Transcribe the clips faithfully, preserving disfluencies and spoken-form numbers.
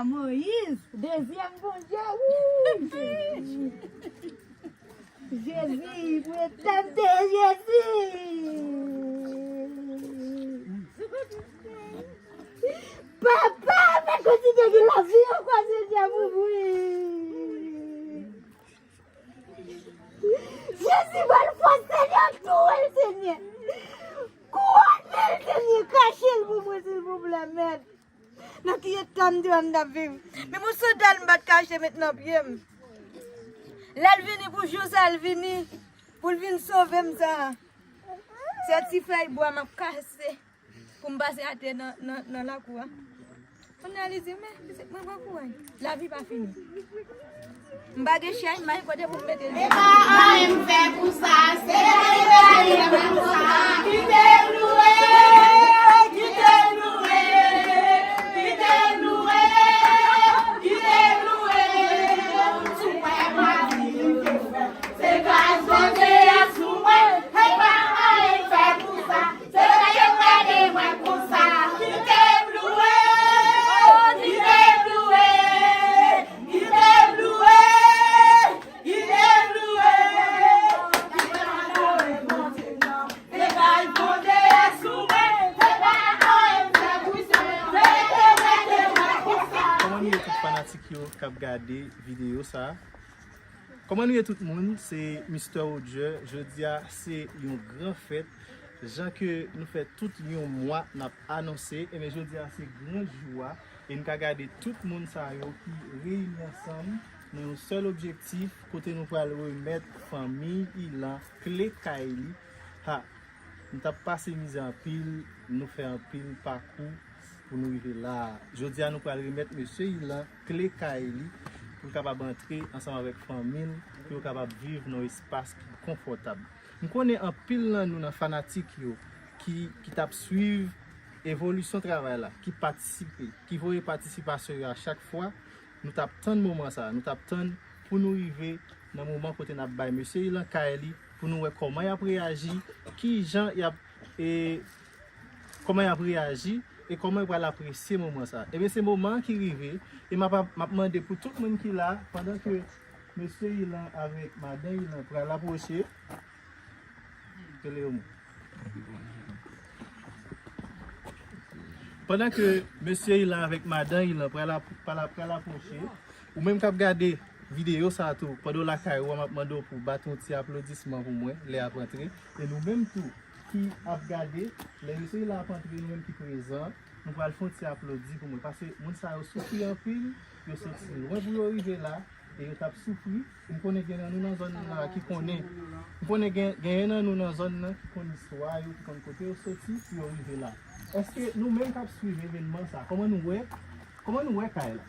Moyiz, dezyèm Bondye, wi, Jezi. Jezi, pou etènite, Jezi. Papa, fè kontinye gen lavi ankò, Senyè, pou mwen. Jezi, ba l fòs, Senyè, touye l, Senyè. Kouwone l, Senyè, kache l pou mwen, silvouplè, mèt. Nan ki eta m te wè m t ap viv? Menm yon sandal m pa t ka achte met nan pye m. Lè l vini pou jou sa, l vini pou l vin sove m sa. Se ti fèy bwa m ap kase pou m pase atè nan, nan, nan lakou a. Kounye a li di, men, pitit mwen pran kouraj. Lavi pa fini. M pa gen chèch, m pa gen kote pou m mete l. E pa anyen m fè pou sa, se Bondye ki fè pou sa. Kite m loure, kite m loure, kite m loure, kite m loure. Sou mwen, mwen, se gras Bondye a sou mwen. E pa anyen m fè pou sa. Se Bondye k ede mwen konsa. Kite m loure, kite m loure, kite m loure, kite m loure. Kite m adore Bondye nan. Se gras Bondye a sou mwen. Se pa anyen m fè pou sa. Se Bondye k ede mwen konsa. Kòman nou ye tout fanatik yo k ap gade videyo sa a? Kòman nou ye tout moun? Se Mister Roger. Jodi a se yon gran fèt. Jan ke nou fè tout yon mwa n ap anonse, ebyen jodi a se gran jou a. E n ka gade tout moun sa yo ki reyini ansanm nan yon sèl objektif, kote nou pral remèt fanmi Ilan kle kay li. Ha! Nou t ap pase mizè anpil, nou fè anpil pakou pou nou rive la a. Jodi a, nou pral remèt mesye Ilan kle kay li pou l kapab antre ansanm avèk fanmi l, pou yo kapab viv nan yon espas ki konfòtab. M konnen anpil nan nou, nan fanatik yo, ki, ki t ap swiv evolisyon travay la, ki patisipe, ki voye patisipasyon yo a chak fwa, nou t ap tann moman sa a, nou t ap tann pou nou rive nan moman kote n ap bay mesye Ilan kay li, pou nou wè kòman y ap reyaji, ki jan y ap, e, kòman y ap reyaji, e kòman yo pral apresye moman sa a. Ebyen, se moman an ki rive, e m ap, m ap mande pou tout moun ki la, pandan ke mesye Ilan avèk madan Ilan pral apwoche, rele yo moun. Pandan ke mesye Ilan avèk madan Ilan pral ap-, pral ap-, pral apwoche, ou menm k ap gade videyo sa a tou, pandan w lakay ou a, m ap mande w pou w bat yon ti aplodisman pou mwen, lè y ap antre. E nou menm tou ki ap gade, lè mesye Ilan ap antre, nou menm ki prezan, nou pral fè yon ti aplodi pou mwen. Paske moun sa yo soufri anpil, yo soti lwen pou yo rive la, e yo t ap soufri. M konnen gen nan nou nan zòn nan la ki konnen. M konnen gen, genyen nan nou nan zòn nan ki konn istwa yo, ki konn kote yo soti pou yo rive la. Èske nou menm k ap swiv evènman sa, kòman nou wè, kòman nou wè kay la?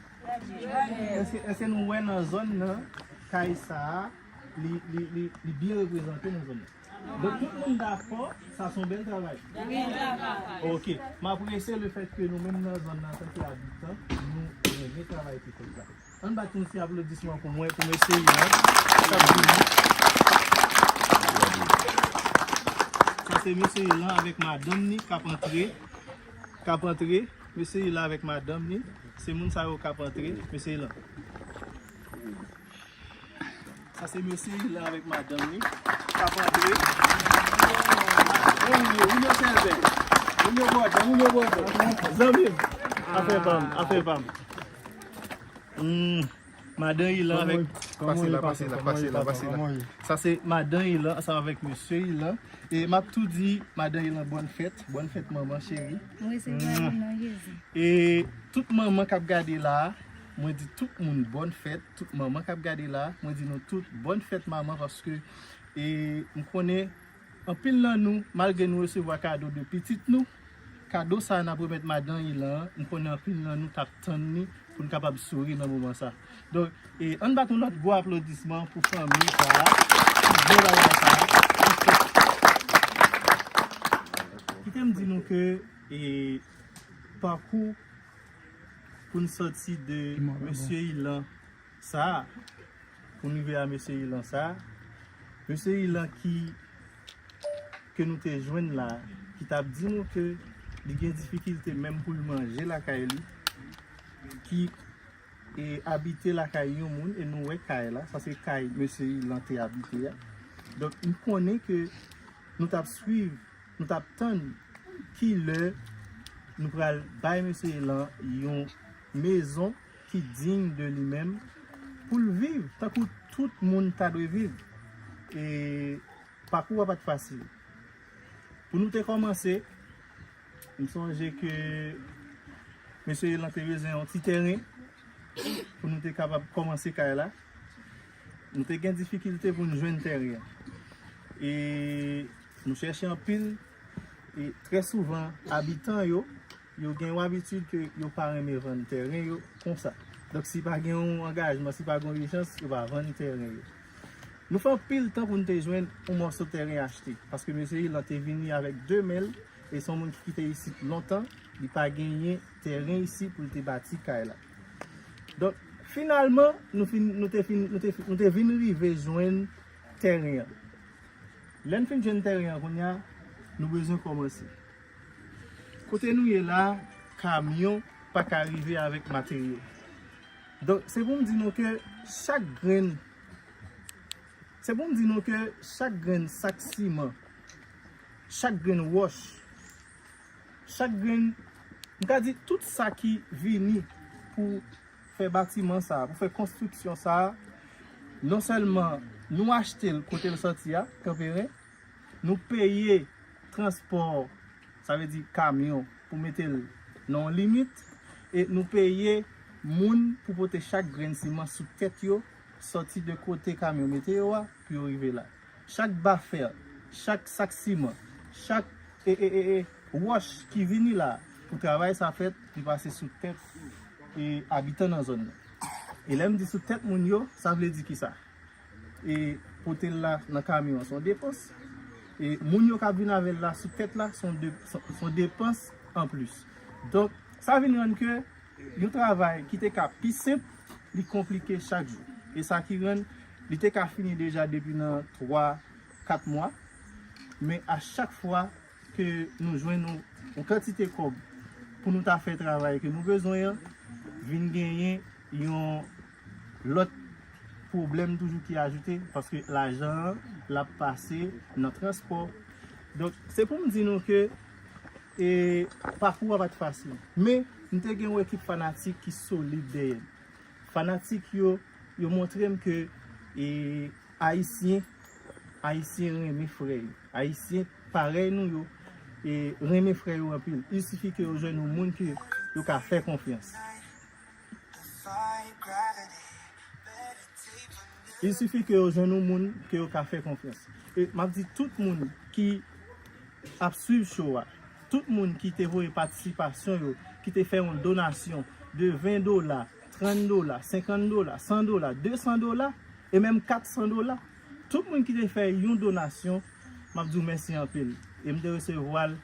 Èske, èske nou wè nan zòn nan, kay sa a, li, li, li, li byen reprezante nan zòn nan? Donk, tout moun dakò, sa se yon bèl travay. Ok. M apresye le fèt ke nou menm nan zòn nan, antanke abitan, nou renmen travay ki fèt la. Ann bat yon ti aplodisman pou mwen, pou mesye Ilan. Sa se mesye Ilan avèk madanm ni k ap antre. K ap antre. Mesye Ilan avèk madanm ni. Se moun sa yo k ap antre. Mesye Ilan. Sa se mesye Ilan avèk madanm li k ap antre. Moun yo, moun yo sèlbè. Moun yo bòdè, moun yo bòdè. Zanmi m. Afè pa m, afè pa m. Hmm. Madan Ilan avèk... Pase la, pase la, pase la, pase la. Sa se madan Ilan ansanm avèk mesye Ilan. E m ap tou di madan Ilan bòn fèt, bòn fèt manman cheri. Mwen resevwa l nan Jezi. E tout manman k ap gade la a, mwen di tout moun bòn fèt, tout manman k ap gade la a, mwen di nou tout bòn fèt manman, paske, e, m konnen anpil nan nou, malgre nou resevwa kado de pitit nou, kado sa a n ap remèt madan Ilan an, m konnen anpil nan nou t ap tann li pou n kapab souri nan moman sa a. Donk, e, ann bat yon lòt gwo aplodisman pou fanmi sa a, pou gwo bagay sa a. Kite m di nou ke, e, pakou pou n sòti de mesye Ilan sa a, pou n rive a mesye Ilan sa a, mesye Ilan ki, ke nou te jwenn la, ki t ap di nou ke li gen difikilte menm pou l manje lakay li, ki e abite lakay yon moun, e nou wè kay la, sa se kay mesye Ilan te abite a. Donk, m konnen ke nou t ap swiv, nou t ap tann ki lè nou pral bay mesye Ilan yon mezon ki diy de li menm pou l viv tankou tout moun ta dwe viv. E pakou a pa t fasil. Pou nou te kòmanse, m sonje ke mesye Ilan te bezwen yon ti tèren pou nou te kapab kòmanse kay la. Nou te gen difikilte pou n jwenn tèren an. E nou chèche anpil, e trè souvan, abitan yo, yo gen yon abitid ke yo pa renmen vann tèren yo konsa. Donk, si pa gen yon angajman, si pa gen yon ijans, yo pa vann tèren yo. Nou fè anpil tan pou n te jwenn yon mòso tèren achte, paske mesye Ilan te vini avèk de men l, e se yon moun ki kite isit lontan, li pa genyen tèren isi pou l te bati kay la. Donk, finalman, nou fin, nou te fin, nou te, nou te vin rive jwenn tèren an. Lè n fin jwenn tèren an, kounye a, nou bezwen kòmanse. Kote nou ye la, kamyon pa ka rive avèk materyo. Donk, se pou m di nou ke chak grenn, se pou m di nou ke chak grenn sak siman, chak grenn wòch, chak grenn, m ka di tout sa ki vini pou fè batiman sa a, pou fè konstriksyon sa a, non sèlman nou achte l kote l sòti a, Kanperen, nou peye transpò, sa vle di kamyon, pou mete l nan yon limit, e nou peye moun pou pote chak grenn siman sou tèt yo, sòti de kote kamyon mete yo a, pou yo rive la. Chak bafè, chak sak siman, chak, e, e, e, e, wòch ki vini la pou travay sa fèt, li pase sou tèt, e, abitan nan zòn nan. E lè m di sou tèt moun yo, sa vle di kisa? E pote l la nan kamyon an, se yon depans. E moun yo k ap vin avè l la sou tèt la, se yon de-, se, se yon depans anplis. Donk, sa vin rann ke yon travay ki te ka pi senp, li konplike chak jou. E sa ki rann li te ka fini deja depi nan twa, kat mwa. Men a chak fwa ke nou jwenn yon, yon kantite kòb pou nou ta fè travay ke nou bezwen an, vin genyen yon lòt pwoblèm toujou ki ajoute, paske lajan an, l ap pase nan transpò. Donk, se pou m di nou ke, e, pakou a pa t fasil. Men, m te gen yon ekip fanatik ki solid dèyè m. Fanatik yo, yo montre m ke, e, Ayisyen, Ayisyen renmen frè yo. Ayisyen parèy nou yo, e, renmen frè yo anpil. Il sifi ke yo jwenn yon moun ke yo ka fè konfyans. Il sifi ke yo jwenn yon moun ke yo ka fè konfyans. E m ap di tout moun ki ap swiv show a, tout moun ki te voye patisipasyon yo, ki te fè yon donasyon de ven dola, trant dola, senkant dola, san dola, de san dola, e menm kat san dola. Tout moun ki te fè yon donasyon, m ap di w mèsi anpil. E m te resevwa l.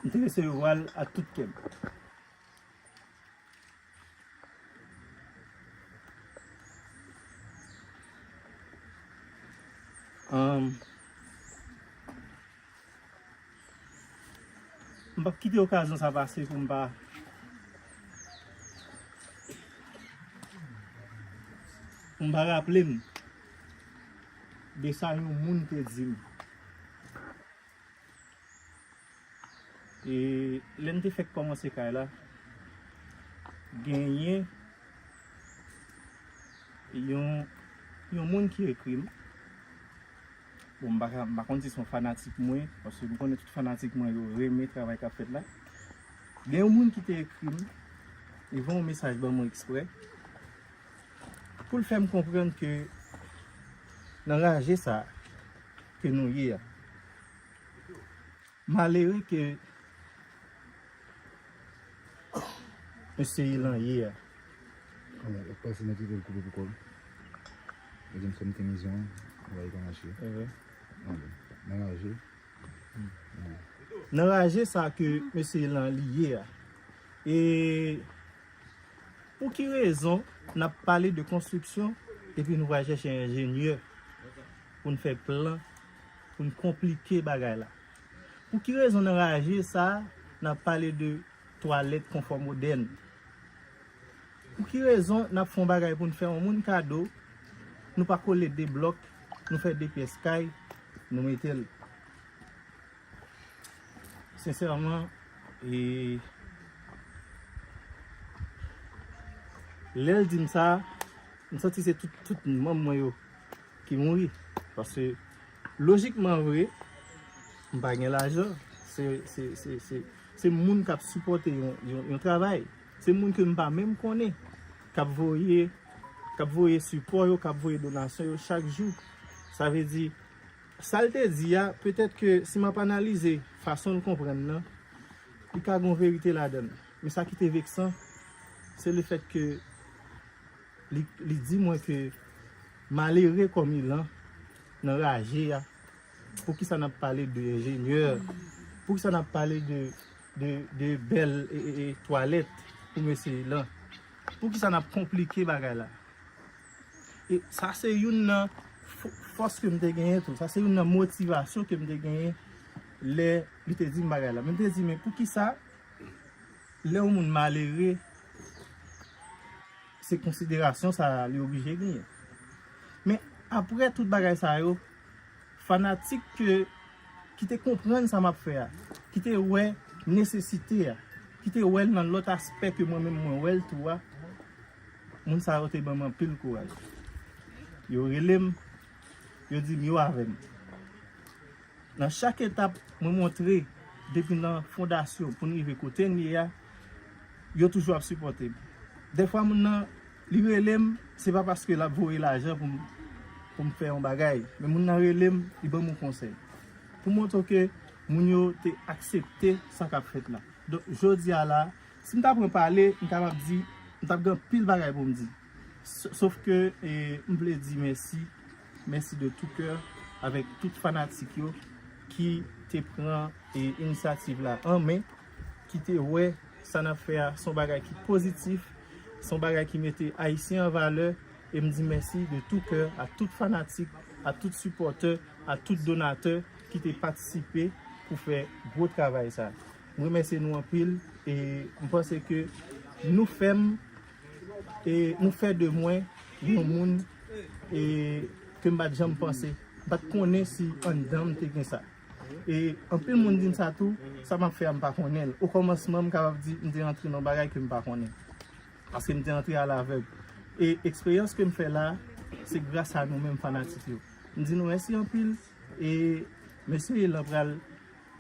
M te resevwa l ak tout kè m. Anm, m p ap kite okazyon sa pase pou m pa, pou m pa raple m de sa yon moun te di m. E lè n te fèk kòmanse kay la, genyen yon, yon moun ki ekri m. Bon, m pa ka, m pa konn si se yon fanatik mwen, paske m konnen tout fanatik mwen yo renmen travay k ap fèt la. Gen yon moun ki te ekri m, li voye yon mesaj ban mwen eksprè, pou l fè m konprann ke nan raje sa a ke nou ye a, malere ke mesye Ilan ye a. Anben, e pase nan kite l koupe pou kò l. Li di m something is wrong, bagay pa mache. Anben, nan raje. Nan raje sa ke mesye Ilan li ye a. E pou ki rezon n ap pale de konstriksyon epi nou pral chèche enjenyè pou n fè plan, pou n konplike bagay la. Pou ki rezon nan raje sa a, n ap pale de twalèt konfò modèn? Pou ki rezon n ap fè yon bagay pou n fè yon moun kado, nou pa kole de blòk, nou fè de pyès kay, nou mete l? Sensèman, e, lè l di m sa, m santi se tout, tout manm mwen yo ki mouri. Paske, lojikman vre, m pa gen lajan. Se, se, se, se, se moun k ap sipòte yon, yon, yon travay. Se moun ke m pa menm konnen, k ap voye, k ap voye sipò yo, k ap voye donasyon yo chak jou. Sa vle di, sa l te di a, petèt ke si m ap analize fason l konprann nan, li ka gen verite ladan l. Men sa ki te veksan, se lefèt ke li, li di mwen ke malere kòm Ilan nan raje a, poukisa n ap pale de enjenyè? Poukisa n ap pale de, de, de bèl e, e, e, twalèt pou mesye Ilan? Poukisa n ap konplike bagay la? E sa se youn nan fò-, fòs ke m te genyen tou. Sa se youn nan motivasyon ke m te genyen lè li te di m bagay la. Men m te di, men poukisa lè yon moun malere, se konsiderasyon sa a li oblije genyen? Men apre tout bagay sa yo, fanatik ke, ki te konprann sa m ap fè a, ki te wè nesesite a, ki te wè l nan lòt aspè ke mwen menm mwen wè l tou a, moun sa yo te ban m anpil kouraj. Yo rele m, yo di m yo avè m. Nan chak etap, mwen montre, depi nan fondasyon pou n rive kote n ye a, yo toujou ap sipòte m. Dèfwa, moun nan, li rele m, se pa paske l ap voye lajan pou m, pou m fè yon bagay. Men moun nan rele m, li ban m yon konsèy. Pou montre w ke moun yo te aksepte sa k ap fèt la. Donk, jodi a la, si m ta pran pale, m kapab di, m t ap gen anpil bagay pou m di. S-, sof ke, e, m vle di mèsi, mèsi de tout kè avèk tout fanatik yo ki te pran, e, inisyativ la an men, ki te wè sa n ap fè a se yon bagay ki pozitif, se yon bagay ki mete Ayisyen an valè, e m di mèsi de tout kè a tout fanatik, a tout sipòtè, a tout donatè ki te patisipe pou fè gwo travay sa. M remèsye nou anpil, e m panse ke nou fè m, e nou fè de mwen yon moun, e ke m pa t janm panse. M pa t konnen si anndan m te gen sa. E anpil moun di m sa tou, sa m ap fè a m pa konnen l. Okòmansman, m kapab di m te antre nan bagay ke m pa konnen. Paske m te antre alavèg. E eksperyans ke m fè la, se gras a nou menm fanatik yo. M di nou mèsi anpil. E mesye Ilan pral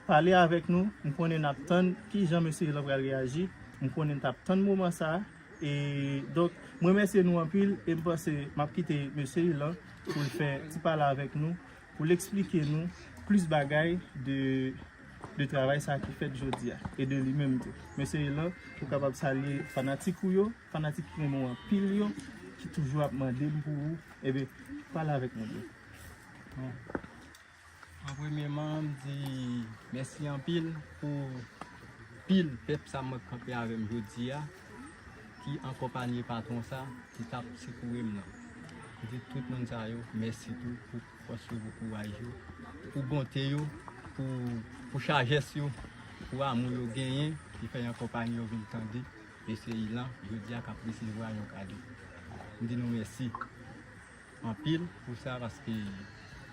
pale avèk nou. M konnen n ap tann kijan mesye Ilan pral reyaji. M konnen n t ap tann moman sa a. E donk, m remèsye nou anpil e m panse m ap kite mesye Ilan pou l fè ti pale avèk nou, pou l eksplike nou plis bagay de, de travay sa a ki fèt jodi a, e de li menm tou. Mesye Ilan, ou kapab salye fanatik ou yo, fanatik ki renmen w anpil yo, ki toujou ap mande m pou ou. Ebyen, pale avèk nou tou. Bon. An premyèman, m di mèsi anpil pou pil pèp sa mwen kanpe avè m jodi a, ki akonpanye patwon sa, ki t ap sekoure m nan. M di tout moun sa yo, mèsi tou pou fòs yo, pou kouraj yo, pou bonte yo, pou, pou sajès yo, pou amou yo genyen, ki fè y akonpanye yo vin tande mesye Ilan, jodi a k ap resevwa yon kado. M di nou mèsi anpil pou sa, paske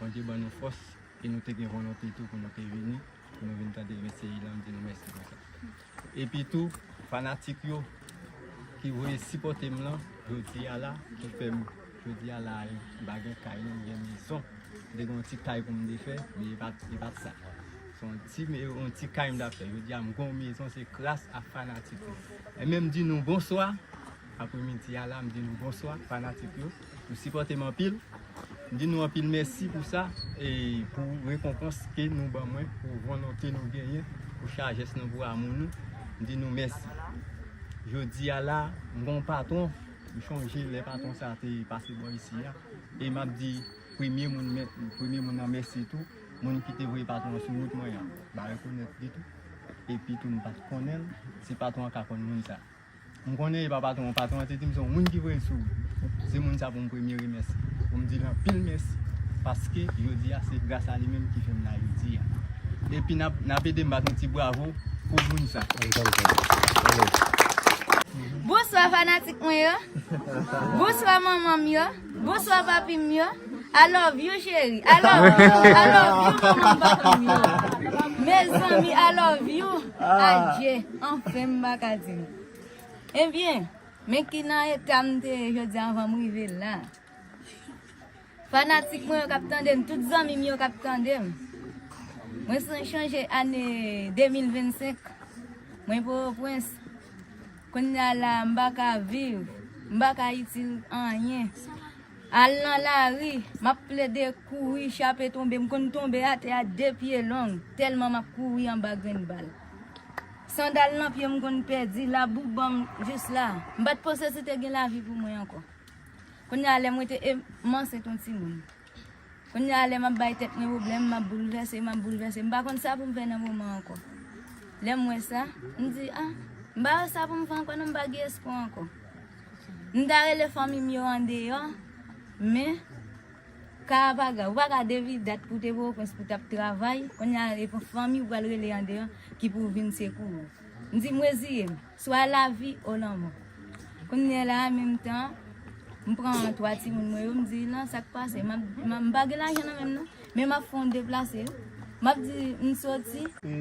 Bondye ban nou fòs e nou te gen volonte tou pou nou te vini, pou nou vin tande mesye Ilan, m di nou mèsi pou sa. Epi tou, fanatik yo ki voye sipòte m lan, jodi a la, ki fè m, jodi a la, m pa gen kay, non, m gen mezon. M te gen yon ti kay pou m te fè, men e pa t, e pa t sa. Se yon ti, yon ti kay m t ap fè. Jodi a, m gen yon mezon, se gras a fanatik yo. E menm di nou bonswa, apremidi a la, m di nou bonswa, fanatik yo. Nou sipòte m anpil. M di nou anpil mèsi pou sa, e pou rekonpans ke nou ban mwen, pou volonte nou genyen, pou sajès nou, pou amou nou. M di nou mèsi. Jodi a la, m gen yon patwon, m chonje lè patwon sa te pase bò isi a. E m ap di premye moun, mè-, premye moun nan mèsi tou, moun ki te voye patwon an sou wout mwen an. M pa rekonèt li tou. Epi tou, m pa t konnen l, se patwon an ka konn moun sa. M konnen e pa patwon an, patwon an te di m se yon moun ki voye l sou wout. Se moun sa pou m premye remèsye. Pou m di l anpil mèsi. Paske jodi a, se gras a li menm ki fè m la jodi a. Epi n ap, n ap ede m bat yon ti bravo pou moun sa. Bonswa fanatik mwen yo. Bonswa manman m yo. Bonswa papi m yo. I love you cheri. I love you. I love you manman m papi m yo. Mezanmi, I love you. Adye. Anfen m pa ka di nou. Ebyen, men ki nan eta m te ye jodi a anvan m rive la. Fanatik mwen yo k ap tande m, tout zanmi m yo k ap tande m. Mwen chanje ane de mil vennsenk. Mwen Pòtoprens. Kounye a la, m pa ka viv. M pa ka itil anyen. Al nan lari, m ap plede kouri, chape tonbe. M konn tonbe atè a de pye long, tèlman m ap kouri anba grenn bal. Sandal nan pye m konn pèdi, labou ban m jis la. M pa t panse si te gen lavi pou mwen ankò. Kounye a lè mwen te e, m ansent yon timoun. Kounye a lè m ap bay tèt mwen pwoblèm, m ap boulvèse, m ap boulvèse. M pa konn sa pou m fè nan moman ankò. Lè m wè sa, m di, a, m pa wè sa pou m fè ankò non, m pa gen espwa ankò. M ta rele fanmi m yo andeyò, men ka a pa grav. Ou pa ka devye dat pou te Pòtoprens pou t ap travay, kounye a e fanmi ou pral rele andeyò ki pou vin sekou ou. M di m reziye m, swa lavi o lanmò. Kounye la a menm tan, m pran twa timoun mwen yo, m di lan sa k pase, m ap, m ap, m pa gen lajan nan men m non, men m ap fè yon deplase wi. M ap di m soti. E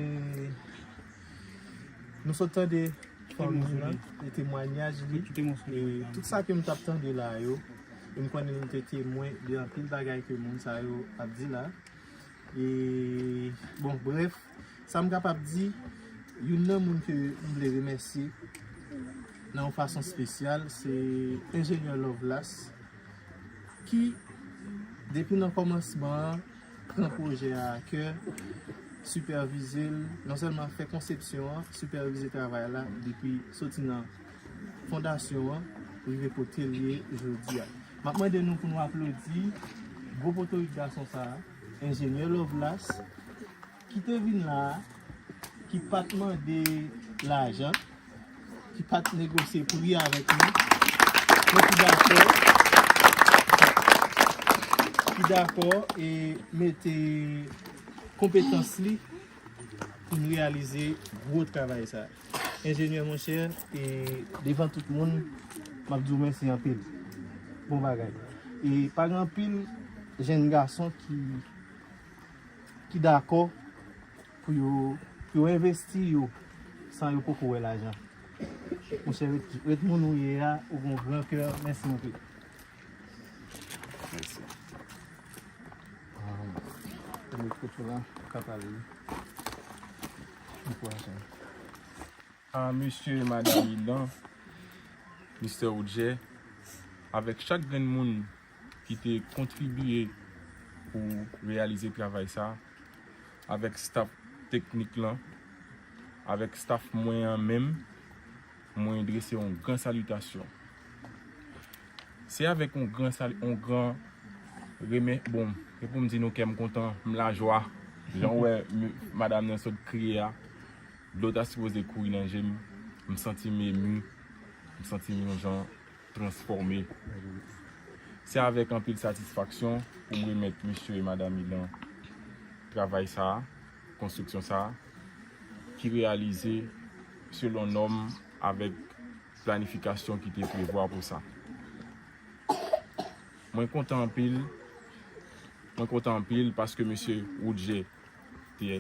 nou sot tande fanmi lan e temwanyaj li. E tout sa ke m t ap tande la yo, e m konnen nou te temwen de anpil bagay ke moun sa yo ap di la. E bon, brèf, sa m kapab di, youn nan moun ke m vle remèsye nan yon fason espesyal, se enjenyè Lovelace ki, depi nan kòmansman an, pran pwojè a a kè, sipèvize l, non sèlman fè konsepsyon an, sipèvize travay la depi soti nan fondasyon an rive kote l ye jodi a. M ap mande nou pou nou aplodi gwo potorik gason sa a, enjenyè Lovelace, ki te vin la a, ki pa t mande lajan, ki pa t negosye pri avèk nou, men ki dakò, ki dakò e mete konpetans li pou n reyalize gwo travay sa a. Enjenyè monchè, e devan tout moun, m ap di w mèsi anpil. Bon bagay. E pa gen anpil jèn gason ki ki dakò pou yo pou yo envesti yo san yo poko wè lajan. Monchè, ret, ret moun ou ye a, ou gon gran kè, mèsi anpil. Mèsi. Mwen met foto la, ou ka pale wi. Ankouraje m. A mesye e madanm Ilan, mistè Woodjè, avèk chak grenn moun ki te kontribye pou reyalize travay sa, avèk staf teknik lan, avèk staf mwen an menm, mwen drese yon gran salitasyon. Se avèk yon gran sali, yon gran remè, bon, e pou m di nou kè m kontan, m lajwa. Jan w wè madanm nan sot kriye a, dlo ta sipoze kouri nan je m, m santi m emu, m santi m yon jan transfòme. Se avèk anpil satisfaksyon pou m remèt mesye e madanm Ilan travay sa a, konstriksyon sa a, ki reyalize selon nòm avèk planifikasyon ki te prevwa pou sa. Mwen kontan anpil, mwen kontan anpil paske mesye Woodjè te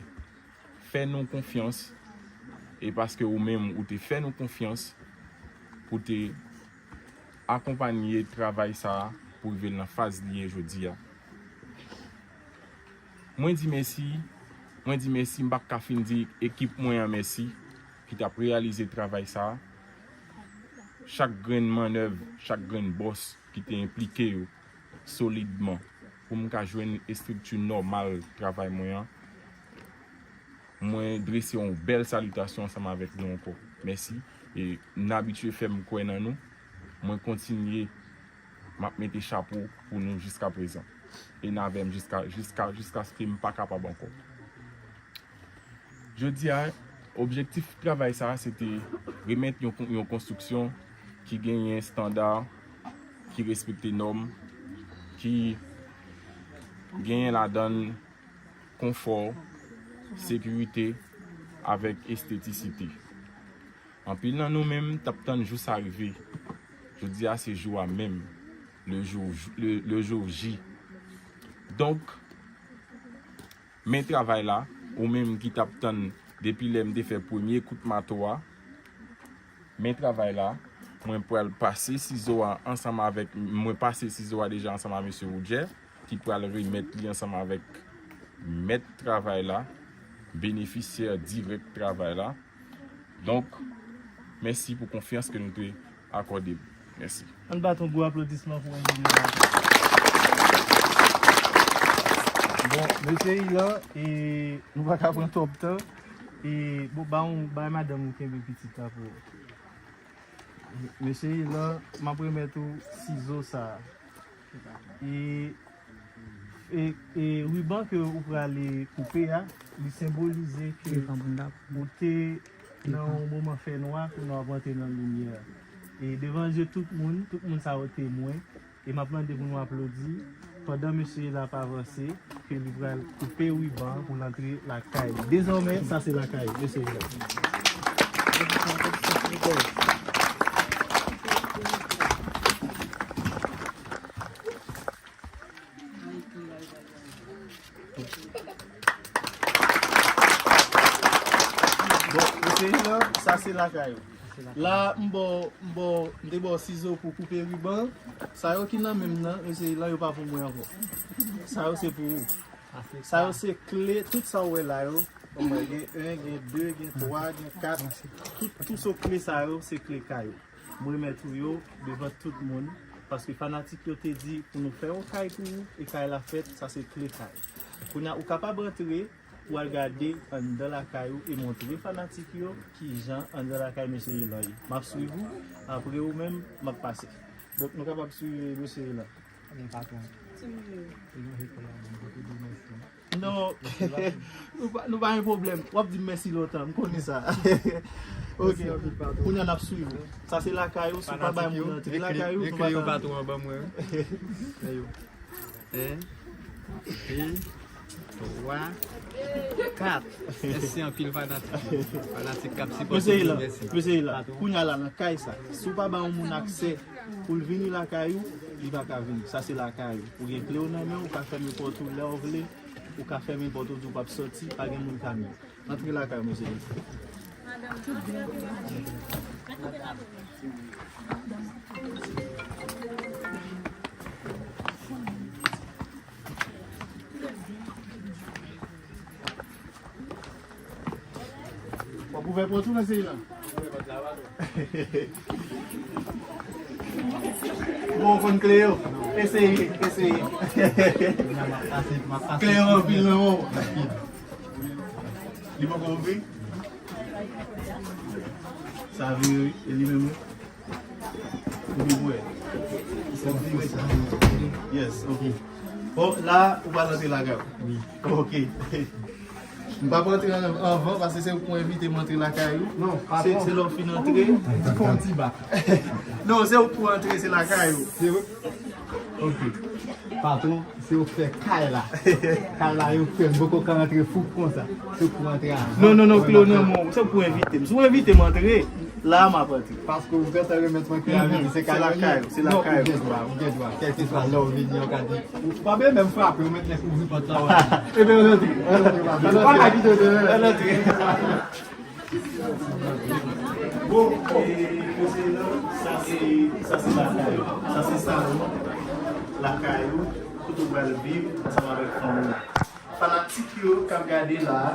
fè nou konfyans e paske ou menm ou te fè nou konfyans pou te akonpanye travay sa a pou rive l nan faz li ye jodi a. Mwen di mèsi, mwen di mèsi, m p ap ka fin di ekip mwen an mèsi ki t ap reyalize travay sa a. Chak grenn mannèv, chak grenn bòs ki te enplike yo solidman pou m ka jwenn estrikti nòmal travay mwen an. Mwen drese yon bèl salitasyon ansanm avèk nou ankò. Mèsi. E n abitye fè m kwè nan nou. Mwen kontinye, m ap mete chapo pou nou jiskaprezan. E n avè m jiska, jiska, jiskaske m pa kapab ankò. Jodi a, Objektif travay sa a, se te remèt yon, yon konstriksyon ki genyen estanda, ki respekte nòm, ki genyen ladan l konfò, sekirite, avèk estetisite. Anpil nan nou menm t ap tann jou sa rive. Jodi a se jou a menm, le jour, le, le jour J. Donk, men travay la, ou menm ki t ap tann depi lè m te fè premye kout mato a, men travay la, mwen pral pase sizo a ansanm avèk, mwen pase sizo a deja ansanm ak mesye Roger, ki pral remèt li ansanm avèk mèt travay la, benefisyè dirèk travay la. Donk, mèsi pou konfyans ke nou te akòde m. Mèsi. Ann bat yon gwo aplodisman pou enjenyè la. Bon, mesye Ilan, e, nou pa ka pran twòp tan. E, bon, ba yon, bay madanm ou kenbe pitit la pou ou. Mesye Ilan, m ap remèt ou sizo sa a. E, e, e riban ke ou prale koupe a, li senbolize ke ou te nan yon moman fènwa, kounye a w ap rantre nan limyè. E devan je tout moun, tout moun sa yo temwen, e m ap mande pou nou aplodi pandan mesye la ap avanse, ke li pral koupe riban an pou l antre lakay li. Dezòmè, sa se lakay ou, mesye yo. Bon, mesye yo, sa se lakay ou. La, m ba w, m ba w, m te ba w sizo pou koupe riban. Sa yo ki nan men m nan, mesye yo, yo pa pou mwen ankò. Sa yo se pou ou. Sa yo se kle, tout sa w wè la yo. Omwen gen en, gen de, gen twa, gen kat. Tout, tout so kle sa yo, se kle kay ou. M remèt ou yo devan tout moun. Paske fanatik yo te di pou nou fè yon kay pou ou, e kay la fèt, sa se kle kay. Kounye a, ou kapab antre, pou al gade anndan lakay ou e montre fanatik yo kijan anndan lakay mesye Ilan ye. M ap swiv ou, apre ou menm, m ap pase. Donk, nou kapab swiv mesye Ilan. Men patwon. Ti moun yo. Li manje kòl la, bon, mwen te di mèsi. Non, nou pa, nou pa gen pwoblèm. W ap di m mèsi lontan, m konnen sa. Ok. Mèsi anpil, patwon. Kounye a n ap swiv ou. Sa se lakay ou, si w pa bay moun antre lakay ou, nou pa ka. Ekri yo patwon an ban mwen, wi. Ayo. En, de, twa, kat. Mèsi anpil fanatik yo. Fanatik k ap sipòte nou, mèsi. Mesye Ilan, kounye a la nan kay sa, si w pa ba yon moun aksè pou l vini lakay ou, li pa ka vini. Sa se lakay ou. Ou gen kle w nan men w, ou ka fèmen pòt ou lè w vle, ou ka fèmen pòt ou di w p ap sòti, pa gen moun ka men w. Antre lakay ou, mesye. W ap ouvè pòt ou, mesye Ilan? Bon, ou konn kle yo? Eseye, eseye. Kle yo anpil nan men w. Li poko ouvri? Sa vire, wi. E li menm, wi. Ou vin pou wè. Yes, ok. Bon, la, ou pral antre lakay ou. Wi. Ok. M p ap antre an-, anvan, paske se ou k pou envite m antre lakay ou. Non, patwon. Se, se lè w fin antre. Fè yon ti ba. Non, se ou k pou antre, se lakay ou. Se ou? Ok. Patwon, se ou k fè kay la. Kay la, yo fè m poko ka antre fouk konsa. Se ou k pou antre avan. Non, non, non, kle w nan men w. Se ou k pou envite m. Si w envite m antre, la a m ap antre. Paske ou gentan remèt mwen kle a, vin di se kay mwen ye. Se lakay ou, se lakay ou. Non, ou gen dwa, ou gen dwa. Kèlkeswa lè w vini, yo ka di, ou pa bezwen menm frape, ou mèt nèk ouvri pòt la, w ale. Ebyen, ann antre, ann antre, papa. Ann antre, ann antre. Bon, e, mesye, sa se, sa se lakay ou. Sa se salon lakay ou, kote w pral viv ansanm avèk fanmi w. Fanatik yo k ap gade la a,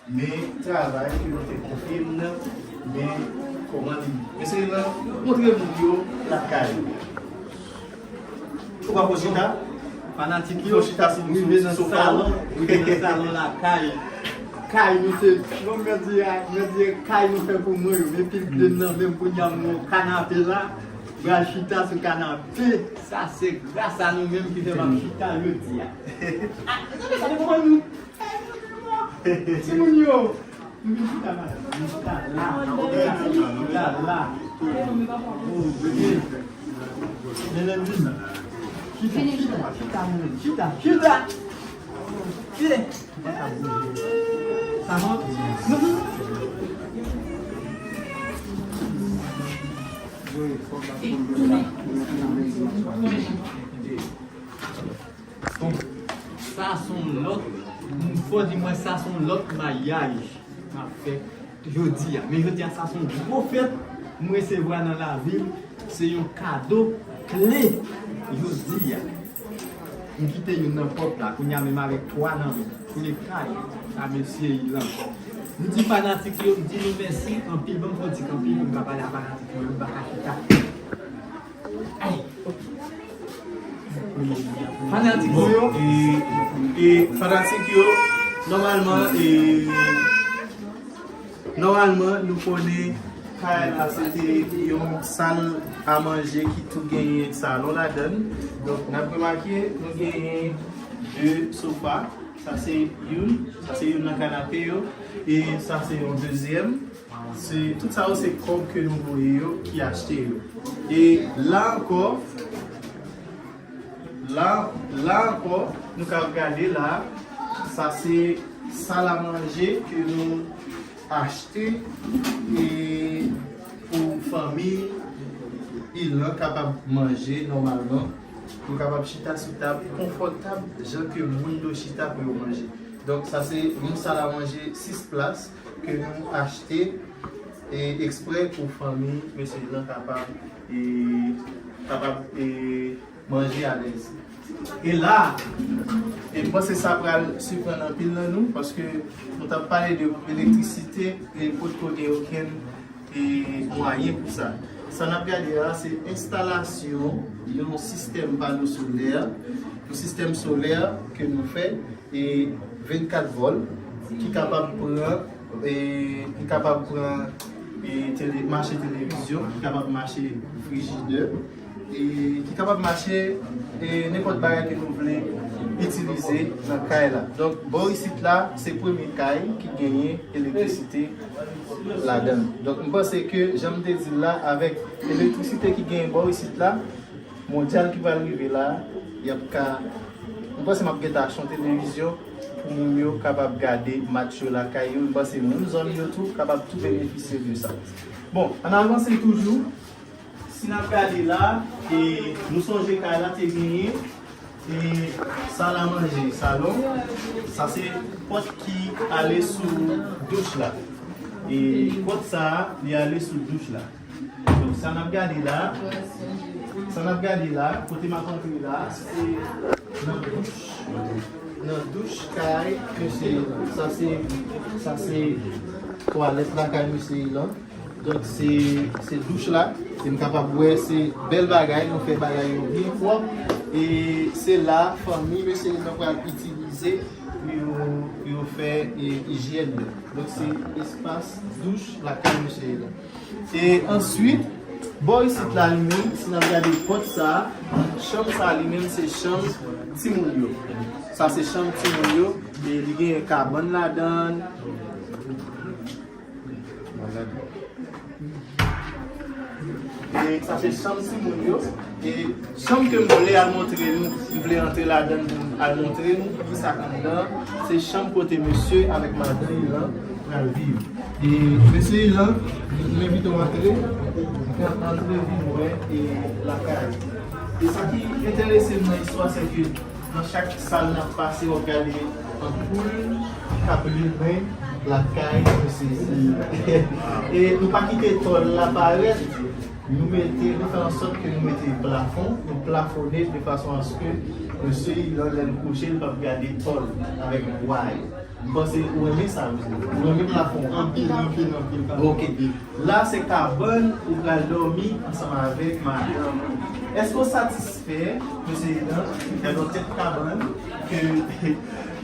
men travay ke nou te konfye m nan, men kòman li ye. Mesye Ilan, montre moun yo lakay ou. Ou pa fò chita? Fanatik yo, fò chita sou, rive nan salon, rive nan salon lakay. Kay nou se, bon, mèt di a, mèt di kay nou fè pou mwen yo. Men pil kle nan men m, kounye a m nan kanape la, pral chita sou kanape. Sa se gras a nou menm ki fè m ap chita jodi a. Ah, sa depann nou. Timoun yo, Chita la, chita la. Oh, bebe. Mennaj m. Chita, chita, chita, chita, chita. Chita. Sa bon? Bon, sa se yon lòt, m fò di mwen sa se yon lòt maryaj m ap fè jodi a. Men jodi a, sa se yon gwo fèt m resevwa nan lavi m. Se yon kado kle jodi a. M kite youn nan pòt la, kounye a menm avèk twa nan men. Kounye kay a mesye Ilan. M di fanatik yo, m di nou mèsi anpil. Ban m fè yon ti kanpe pou m ka pale a fanatik mwen, m pa ka chita. Fanatik mwen yo. Bon, e, e fanatik yo, nòmalman, e, nòmalman, nou konnen kay la se te yon sal a manje ki tou genyen salon ladan l. Donk, n ap remake, nou genyen de sofa. Sa se youn, sa se youn nan kanape yo, e sa se yon dezyèm. Se, tout sa yo se kòb ke nou voye yo ki achte yo. E la ankò, la, la ankò, nou ka gade la, sa se sal a manje ke nou achte e pou fanmi Ilan kapab manje nòmalman. Nou kapab chita sou tab konfòtab jan ke moun yo chita pou yo manje. Donk, sa se yon sal a manje sis plas ke nou achte e eksprè pou fanmi mesye Ilan kapab, e, kapab, e, manje alèz. E la, e m panse sa pral siprann anpil nan nou, paske nou t ap pale de elektrisite e potko gen okenn e mwayen pou sa. Sa n ap gade a, se enstalasyon yon sistèm pano solè, yon sistèm solè ke nou fè, e vennkat vòl, ki kapab pran, e ki kapab pran, e tele, mache televizyon, ki kapab mache frijidè, e ki kapab mache, e nenpòt bagay ke nou vle itilize nan kay la. Donk, bò isit la, se premye kay ki genyen elektrisite ladan l. Donk, m panse ke, jan m te di l la, avèk elektrisite ki genyen bò isit la, mondyal ki pral rive la, y ap ka, m panse m ap gentan achte yon televizyon pou moun yo kapab gade match yo lakay yo. M panse moun zòn yo tou kapab tou benefisye de sa. Bon, ann avanse toujou. Si n ap gade la, e nou sonje kay la te genyen, e sal a manje, salon. Sa se pòt ki ale sou douch la. E pòt sa a, li ale sou douch la. Donk, sa n ap gade la, sa n ap gade la, kote m ap antre la, se nan douch, nan douch kay mesye Ilan. Sa se, sa se twalèt la kay mesye Ilan. Donk, se, se douch la. E m kapab wè, se bèl bagay, nou fè bagay yo byen pwòp. E se la, fanmi mesye Ilan pral itilize pou yo, pou yo fè, e, ijyèn yo. Donk, se espas douch lakay mesye Ilan. E answit, bò isit la li menm, si n ap gade pòt sa a, chanm sa a li menm se chanm timoun yo. Sa se chanm timoun yo, e li gen kabann ladan l. E sa se chanm timoun yo. E chanm ke m vle al montre nou, m vle antre ladan l pou m al montre nou ki sa k anndan an, se chanm kote mesye avèk madanm li lan pral viv. E mesye Ilan, m envite w antre, antre vin wè e lakay. E sa ki enterese m nan istwa, se ke nan chak sal n ap pase, w ap gade anpoul k ap limen lakay mesye Ilan. E nou pa kite tòl la parèt, nou mete, nou fè ansòt ke nou mete plafon, nou plafone de fason aske mesye Ilan, lè l kouche, l p ap gade tòl avèk bwa yo. M panse ou renmen sa, mesye. Ou renmen plafon an? Anpil, anpil, anpil, papa. Ok. Anpil. La, se kabann ou pral dòmi ansanm avèk madanm ou. Èske w satisfè, mesye Ilan, de lòt tèt kabann ke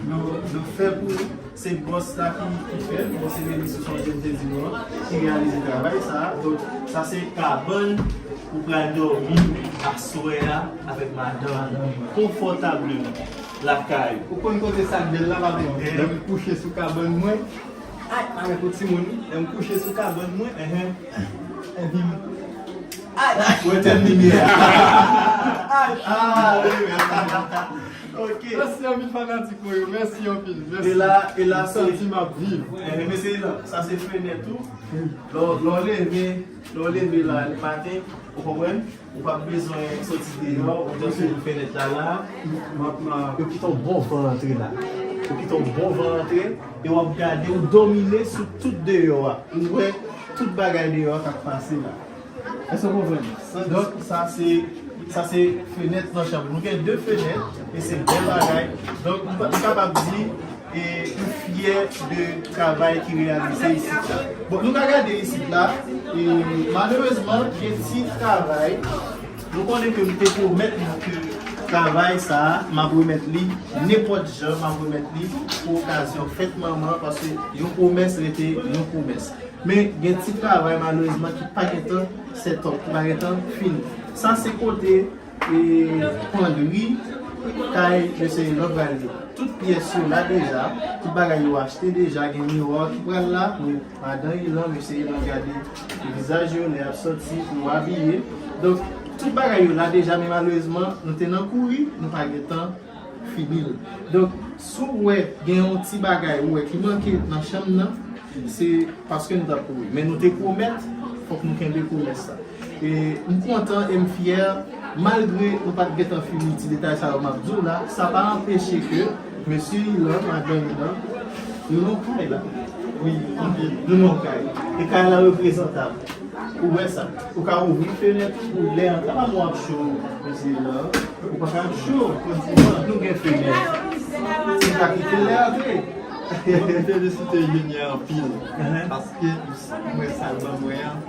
nou, nou fè pou ou? Se bòs la ki, ki fè l. Bon, se Melis, ou sonje m te di nou an, ki reyalize travay sa a. Donk, sa se kabann ou pral dòmi aswè a avèk madanm ou konfòtableman lakay ou. Ou konn kote sa k bèl la, papa? Lè m kouche sou kabann mwen, Ay, avèk yon timoun, wi. Lè m kouche sou kabann mwen, enhen. Epi m. Ay, ay. Ou etèn limyè. Ay, ah, wi, wi. Ok. Mèsi anpil fanatik mwen yo. Mèsi anpil. Mèsi. E la, e la, m santi m ap viv. Enhen, mesye, la, sa se fenèt ou. Lè w, lè w leve, lè w leve la, le maten, ou konprann? Ou p ap bezwen soti deyò, ou te sou fenèt la la. Yo kite yon bon van antre la. Yo kite yon bon van antre, e w ap gade, ou domine sou tout deyò a. Ou wè tout bagay deyò a k ap pase la. Èske w konprann? Donk, sa se, sa se fenèt nan chanm. Nou gen de fenèt, e se bèl bagay. Donk, nou pa, nou kapab di, e nou fyè de travay ki reyalize isit la. Bon, nou ka gade isit la, e malerezman, gen ti travay. Nou konnen ke m te pwomèt nou ke travay sa a, m ap remèt li nenpòt jan, m ap remèt li pou okazyon fèt manman, paske yon pwomès rete yon pwomès. Men gen ti travay, malerezman, ki pa gentan set up, ki pa gentan fini. Sa se kote e pandri kay mesye Ilan pral ye. Tout pyès yo la deja, tout bagay yo achte deja, gen miwa ki pral la pou madan Ilan, mesye Ilan gade vizaj yo lè y ap sòti, pou yo abiye. Donk, tout bagay yo la deja, men malerezman, nou te nan kouri, nou pa gentan fini l. Donk, si w wè gen yon ti bagay ou wè ki manke nan chanm nan, se paske nou t ap kouri. Men nou te pwomèt, fòk nou kenbe pwomès la. E m kontan e m fyè, malgre nou pa t gentan fini ti detay sa yo m ap di w la, sa pa anpeche ke mesye Ilan, madanm Ilan, nou nan kay la. Wi, nou nan kay. E kay la reprezantab. Ou wè sa? Ou ka ouvri fenèt ou pou lè an, ta pa mwen ap cho, mesye Ilan. Ou pa ka ap cho, kontinye, nou gen fenèt. Se pa kite lè antre. Mwen felisite Junior anpil, paske mwen sa l ban mwen an,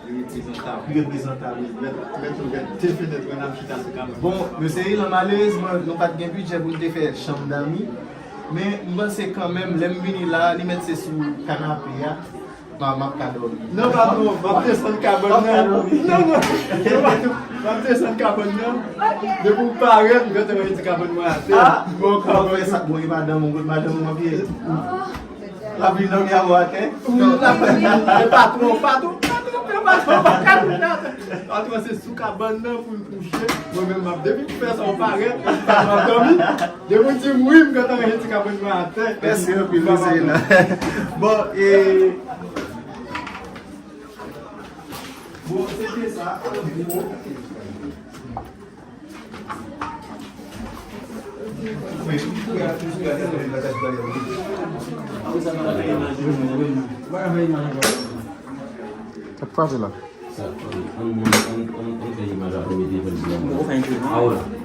li reprezantab. Li reprezantab. Mèt, mèt ouvè de fenèt mwen ap chita sou kabann. Bon, mesye Ilan, malerezman, nou pa t gen bidjè pou n te fè chanm dami. Men, m panse kanmenm, lè m vini la, li mèt se sou kanape a. M a, m ap ka dòmi. Non, patwon, m ap desann kabann nan. Non, non, non, patwon, m ap desann kabann nan. Depi w parèt, m gentan rann ti kabann mwen atè. Ah, bon, kabann sa, bon, e madanm ou, kot madanm ou ap ye? L ap vin dòmi avè w atè? Wi, l ap vin. E patwon, patwon, patwon, patwon, patwon, patwon, se sou kabann nan pou l kouche. Mwen menm, m ap depi m fè sa, w parèt, m ap dòmi. Depi w di m wi, m gentan ranje ti kabann mwen atè. Mèsi anpil, mesye Ilan. Bon, e, bon, se te sa. Sa k pase la? Sa, ann, ann, ann, ann, ann fè imaj la premye telefòn ki la. Ou fè imaj la? A, wè.